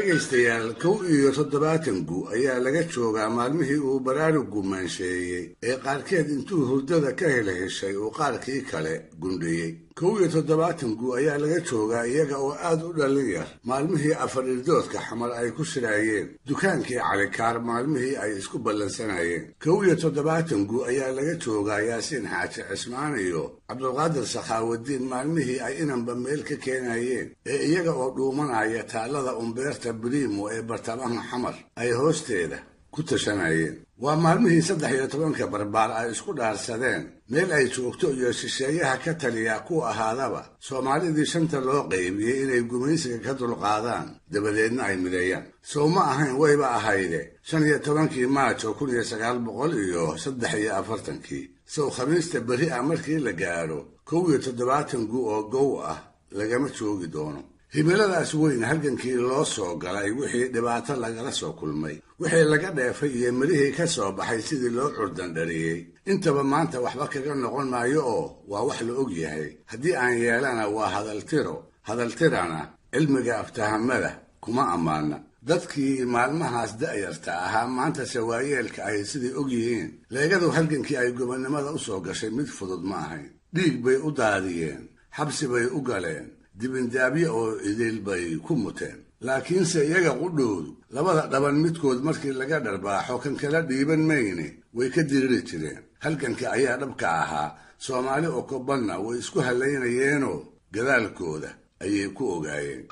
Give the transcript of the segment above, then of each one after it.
Dhegaystayaal, 71 gu ayaa laga joogaa maalmihii uu baraarugu maansheeyey ee qaarkeed intuu hurdada ka helheshay uu qaarkii kale gundhiyey. 71 gu ayaa laga joogaa iyaga oo aad u dhallin yar maalmihii afar irdoodka Xamar ay ku shiraayeen, dukaankii Calikaar maalmihii ay isku ballansanayeen. 71 gu ayaa laga joogaa Yaasiin Xaaji Cismaan iyo Cabdulqaadir Sakhaawadiin maalmihii ay inanba meel ka keenayeen ee iyaga oo dhuumanaya taallada Umbeerta Brimo ee bartamaha Xamar ay hoosteeda ku tashanayeen. Waa maalmihii 13-ka barbaar ay isku dhaarsadeen meel ay joogto iyo shisheeyaha ka taliya ku ahaadaba Soomaalidii shanta loo qaybiyey inay gumaysiga ka dulqaadaan, dabadeedna ay mideeyaan. Sow ma ahayn? Wayba ahayde. 15-kii Maajo 1943-kii, sow Khamiista berri ah markii la gaadho 71 gu oo gow ah lagama joogi doono. Himiladaas weyn halgankii loo soo galay, wixii dhibaato lagala soo kulmay, wixii laga dheefay iyo mirihii ka soo baxay sidii loo curdandhariyey, intaba maanta waxba kaga noqon maayo oo waa wax la og yahay. Haddii aan yeelana waa hadaltiro, hadaltirana cilmiga aftahamada kuma ammaana. Dadkii maalmahaas da'yarta ahaa maantase waayeelka ay siday og yihiin, leegadu halgankii ay gobonnimada u soo gashay mid fudud ma ahayn. Dhiig bay u daadiyeen, xabsi bay u galeen, dibindaabyo oo idil bay ku muteen. Laakiinse iyaga qudhoodu labada dhaban midkood markii laga dharbaaxo kan kala dhiiban mayne way ka diriri jireen. Halganka ayaa dhabka ahaa, Soomaali oo kobanna way isku hallaynayeenoo gadaalkooda ayay ku ogaayeen.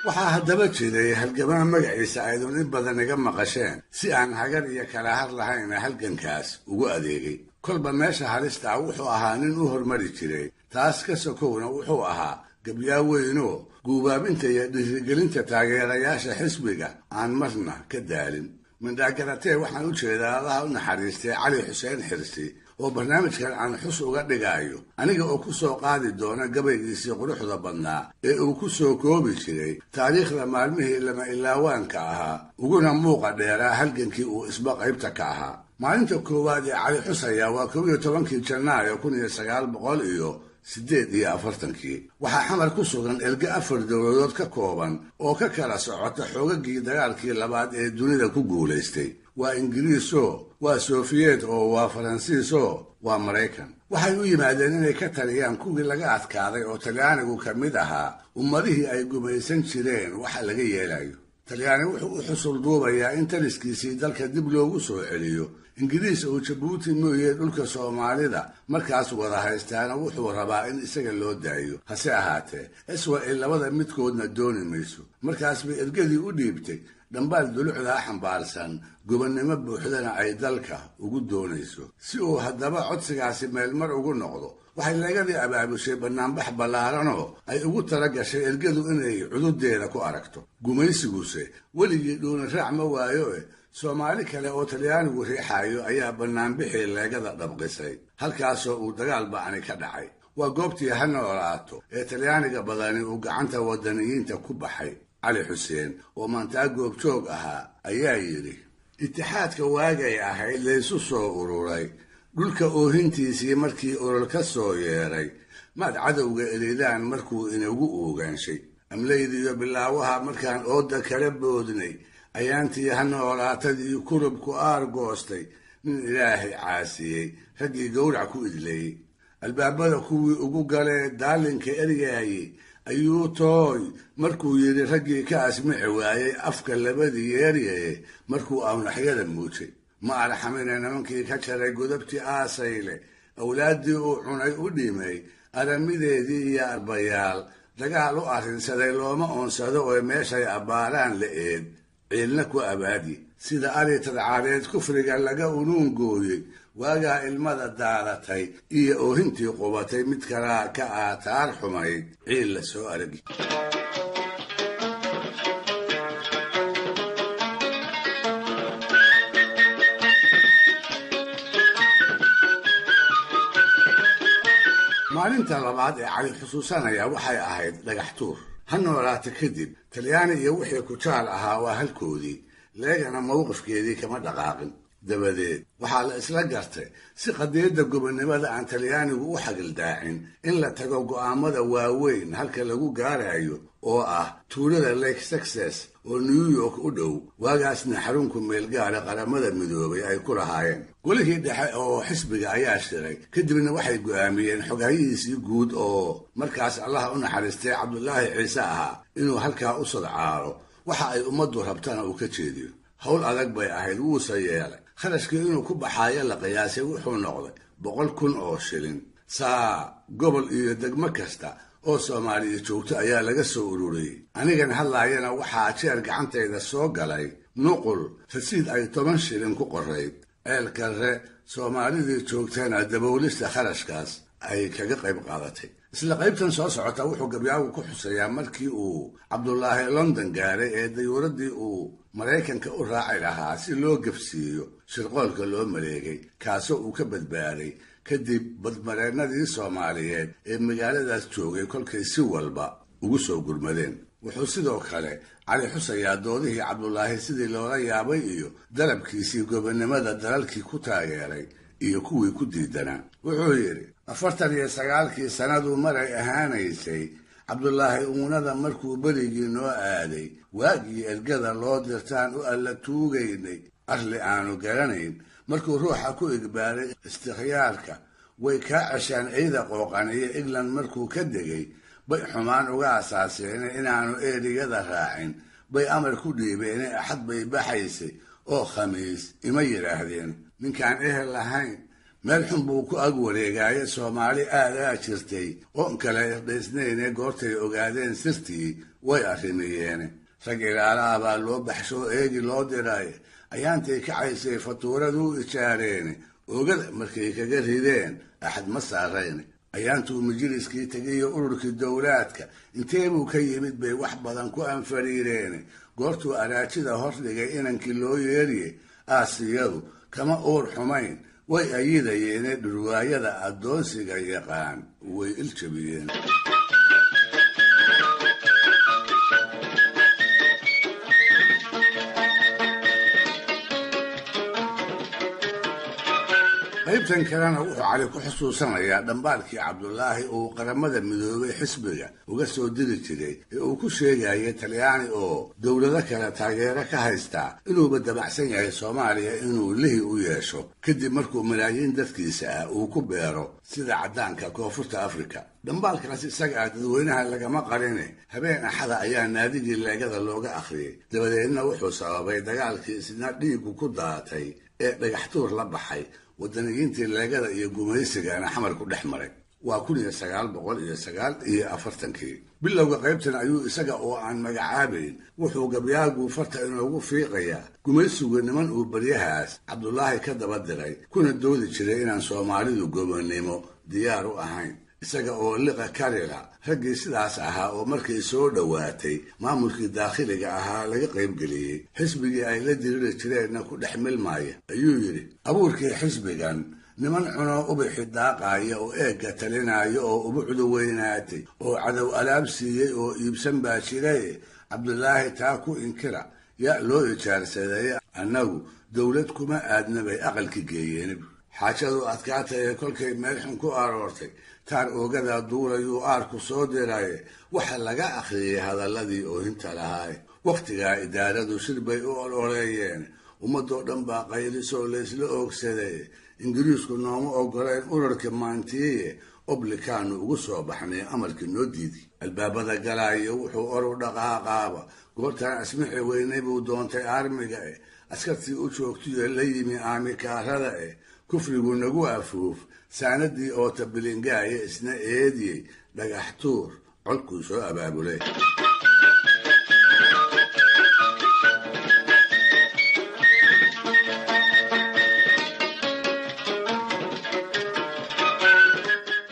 Waxaa haddaba jiray halgamaa magaciisa aydun in badan iga maqasheen, si aan hagar iyo kala har lahayna halgankaas ugu adeegay. Kolba meesha halista ah wuxuu ahaa nin u hormari jiray. Taas ka sokowna wuxuu ahaa gabyaa weynoo guubaabinta iyo dhiirigelinta taageerayaasha xisbiga aan marna ka daalin. Mindhaagaratee waxaan u jeedaa Allaha u naxariistay Cali Xuseen Xirsi, oo barnaamijkan aan xus uga dhigaayo, aniga oo ku soo qaadi doona gabaygiisii quruxda badnaa ee uu ku soo koobi jiray taariikhda maalmihii lama ilaawaanka ahaa uguna muuqa dheeraa halgankii uu isba qaybta ka ahaa. Maalinta koowaad ee Cali xusaya waa 11-kii Janaayo 1948-kii. Waxaa Xamar ku sugan erge afar dowladood ka kooban oo ka kala socota xoogagii dagaalkii labaad ee dunida ku guulaystay. Waa Ingiriisoo, waa Sofiyeet oo, waa Faransiisoo, waa Maraykan. Waxay u yimaadeen inay ka taliyaan kuwii laga adkaaday oo Talyaanigu ka mid ahaa ummadihii ay gumaysan jireen waxa laga yeelayo. Talyaani wuxuu u xusul duubayaa in taliskiisii dalka dib loogu soo celiyo. Ingiriis uu Jabuuti mooyee dhulka Soomaalida markaas wada haystaana wuxuu rabaa in isaga loo daayo. Hase ahaatee Israel labada midkoodna dooni mayso. Markaas bay ergadii u dhiibtay dhambaal dulucdaa xambaarsan, gobonnimo buuxdana ay dalka ugu doonayso. Si uu haddaba codsigaasi meelmar ugu noqdo, waxay leegadii abaabushay bannaanbax ballaaranoo ay ugu tala gashay ergadu inay cududeeda ku aragto. Gumaysiguse weligii dhuuna raac ma waayo eh, Soomaali kale oo Talyaanigu riixaayo ayaa bannaanbixii leegada dhabqisay, halkaasoo uu dagaal ba'ani ka dhacay. Waa goobtii ha noolaato ee Talyaaniga badani uu gacanta waddaniyiinta ku baxay. Cali Xuseen oo maantaa goobjoog ahaa ayaa yidhi: Itixaadka waagay ahayd laysu soo ururay, dhulka oohintiisii markii olol ka soo yeedhay, maad cadowga elidaan markuu inagu oogaanshay, amlaydiyo bilaawaha markaan ooda kala boodnay, ayaantii ha noolaatadii kurubku aar goostay, nin Ilaahay caasiyey raggii gowrac ku idleeyey, albaabada kuwii ugu galee daalinka eryaayey, ayuu tooy markuu yidhi raggii ka asmici waayey afka labadii yeeryaye, markuu awnaxyada muujay ma arxamine nimankii ka jaray godobtii aasayle, awlaaddii uu cunay u dhimay aramideedii iyo arbayaal dagaal u arrinsaday, looma oonsado oo meeshay abbaaraan la eed ciilna ku abaadi, sida ari tadcaareed kufriga laga unuun gooyey, waagaa ilmada daadatay iyo oohintii qubatay mid kalaa ka aataar xumayd ciil la soo aragi. Maalinta labaad ee Cali xusuusanaya waxay ahayd dhagax tuur. Ha noolaata kadib Talyaani iyo wixii kujaal ahaa waa halkoodii, leegana mowqifkeedii kama dhaqaaqin. Dabadeed waxaa la isla gartay si qadiyadda gobonnimada aan Talyaanigu u xagildaacin in la tago go'aamada waaweyn halka lagu gaarayo oo ah tuulada Lake Success oo New York u dhow, waagaasna xarunku meelgaara Qaramada Midoobay ay ku lahaayeen. Golihii dhexe oo xisbiga ayaa shiray, kadibna waxay go'aamiyeen xoghayihiisii guud oo markaas Allaha u naxariistay Cabdulaahi Ciise ahaa inuu halkaa u sadcaaro, waxa ay ummaddu rabtana uu ka jeediyo. Hawl adag bay ahayd, wuuse yeelay. Kharashkii inuu ku baxaayo la qiyaasay wuxuu noqday 100,000 oo shilin. Saa gobol iyo degmo kasta oo Soomaaliya joogto ayaa laga soo ururiyey. Anigan hadlaayana waxaa jeer gacantayda soo galay nuqul rasiid ay 10 shilin ku qorayd. Ceelkarre Soomaalidii joogtana daboolista kharashkaas ay kaga qayb qaadatay. Isla qaybtan soo socota wuxuu gabyaagu ku xuseeyaa markii uu Cabdulaahi London gaaray ee dayuuraddii uu Maraykanka u raaci lahaa si loo gebsiiyo shirqoolka loo maleegay, kaasoo uu ka badbaaday kadib badmareennadii Soomaaliyeed ee magaaladaas joogay kolkay si walba ugu soo gurmadeen. Wuxuu sidoo kale Cali xusayaa doodihii Cabdulaahi sidii loola yaabay iyo dalabkiisii gobonnimada dalalkii ku taageeray iyo kuwii ku diidanaa. Wuxuu yidhi: 49-kii sannadu maray ahaanaysay, Cabdulaahi uunada markuu berigii noo aaday, waagii ergada loo dirtaan u alla tuugaynay arli aanu garanayn. Markuu ruuxa ku igbaaray istikhyaarka, way kaa ceshaan ciida qooqaniyo. England markuu ka degay bay xumaan uga asaaseene, inaanu erigada raacin bay amar ku dhiibeene. Axad bay baxaysay oo Khamiis ima yidhaahdeen. Ninkaan ehel lahayn meel xun buu ku ag wareegaaye. Soomaali aadaa jirtay oon kale irdhaysnayne, goortay ogaadeen sirtii way arrimiyeene. Rag ilaalaha baa loo baxshoo eegi loo diray, ayaantay kacaysay fatuuraduu ijaareene. Oogada markay kaga rideen axad ma saarayne. Ayaantuu majliskii tegayo ururkii dowlaadka, inteebuu ka yimid bay wax badan ku anfariireene. Goortuu araajida hor dhigay inankii loo yeeriyey, Aasiyadu kama uur xumayn way ayidayeene. Dhurwaayada addoonsiga yaqaan way iljabiyeen. Qaybtan kalena wuxuu Cali ku xusuusanayaa dhambaalkii Cabdulaahi uu Qaramada Midoobay xisbiga uga soo diri jiray ee uu ku sheegayay Talyaani oo dowlado kale taageero ka haystaa inuuba dabacsan yahay Soomaaliya inuu lihi u yeesho kadib markuu malaayiin dadkiisa ah uu ku beero sida caddaanka Koonfurta Afrika. Dhambaalkaas isaga ah dadweynaha lagama qarine, habeen Axada ayaa naadigii leegada looga akhriyey. Dabadeedna wuxuu sababay dagaalkii isna dhiiggu ku daatay ee dhagaxtuur la baxay wadaniyiintii leegada iyo gumaysigana Xamar ku dhex maray. Waa 1949-kii. Bilowga qaybtan ayuu isaga oo aan magacaabayn wuxuu gabyaagu farta inoogu fiiqayaa gumaysigu niman uu baryahaas Cabdulaahi ka daba diray, kuna doodi jiray inaan Soomaalidu gobonnimo diyaar u ahayn. Isaga oo liqa karila raggii sidaas ahaa oo markay soo dhowaatay maamulkii daakhiliga ahaa laga qaybgeliyey xisbigii ay la diriri jireenna ku dhex milmaaya ayuu yidhi: abuurkii xisbigan niman cunoo ubixi daaqaaya oo eegga talinaya oo ubucdu weynaatay oo cadow alaab siiyey oo iibsan baa jiraye. Cabdulaahi taa ku inkira yaa loo ijaarsadeeye, annagu dowlad kuma aadna bay aqalki geeyeen. Xaajadu adkaatay kolkay meel xun ku aroortay, taar oogadaa duulayuu aarku soo diraye. Waxa laga akhriyey hadalladii oohinta lahaaye. Wakhtigaa idaaradu shir bay u ololeeyeen, ummadoo dhan baa qaylisoo laysla oogsaday. Ingiriisku nooma ogoleen urarka maantiiye, oblikaanu ugu soo baxnay amarkii noo diiday. Albaabada galaayo wuxuu oru dhaqaaqaaba goortaan asmixi weynay buu doontay aarmiga eh, askartii u joogtiyo la yimi aamikaarada eh. Kufrigu nagu afuuf saanadii oo tabilingaaya, isna eediyey dhagax tuur colkuu soo abaabulay.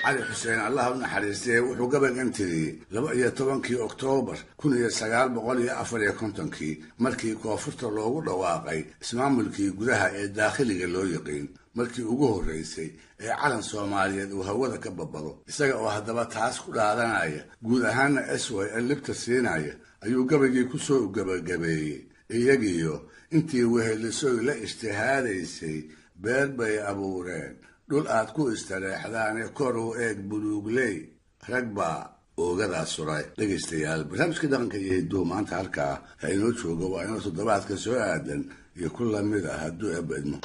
Cali Xuseen Allah u naxariistee wuxuu gabaygan tiriyey 12-kii Oktoobar 1954-kii, markii koonfurta loogu dhawaaqay ismaamulkii gudaha ee daakhiliga loo yiqiin, markii ugu horraysay ee calan Soomaaliyeed uu hawada ka babado. Isaga oo haddaba taas ku dhaadanaya, guud ahaana s y l libta siinaya, ayuu gabaygii ku soo gabagabeeyey Iyagiyo intii wehelisoy la ijtihaadaysay beer bay abuureen dhul aad ku istareexdaane kor u eeg buluugley, rag baa oogadaa suray. Dhegaystayaal, barnaamijka dhaqanka iyo hidduhu maanta halkaa ha inoo joogo. Waa inoo toddobaadka soo aadan iyo ku lamid ah hadduu Eebba idmo.